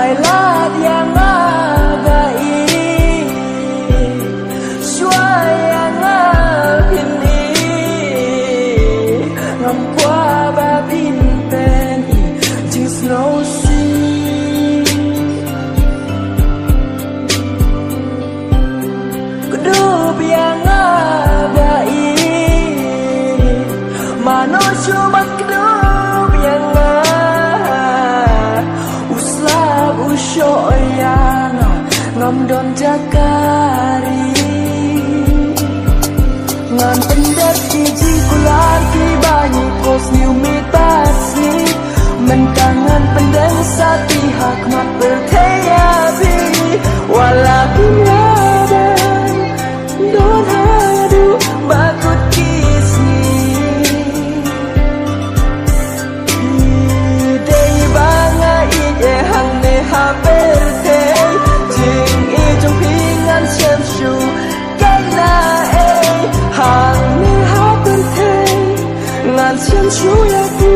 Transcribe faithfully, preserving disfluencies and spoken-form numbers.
Ai lad ïa nga ba i, shuwa ïa nga phin i, ngam kwah ba phin pyn i jingsngewsih. Kdup ïa nga ba i, mano shu ban kdup ïa nga. U slap u shoh ïa nga, ngam don jaka ri. Ngan pyndep ki jingkular kiba ngi post, ngi mih bad sngi. Mynta ngan pyndeng sati ha khmat pyrthei ïa phi. Wat la phi ïa ban don haduh ba kut ki sngi. Ki dei ba nga ïeit, eh, hangne ha pyrthei. Jingïeit jong phi ngan shem shuh kai na ei, hangne ha pyrthei. Ngan shem shuh ïa phi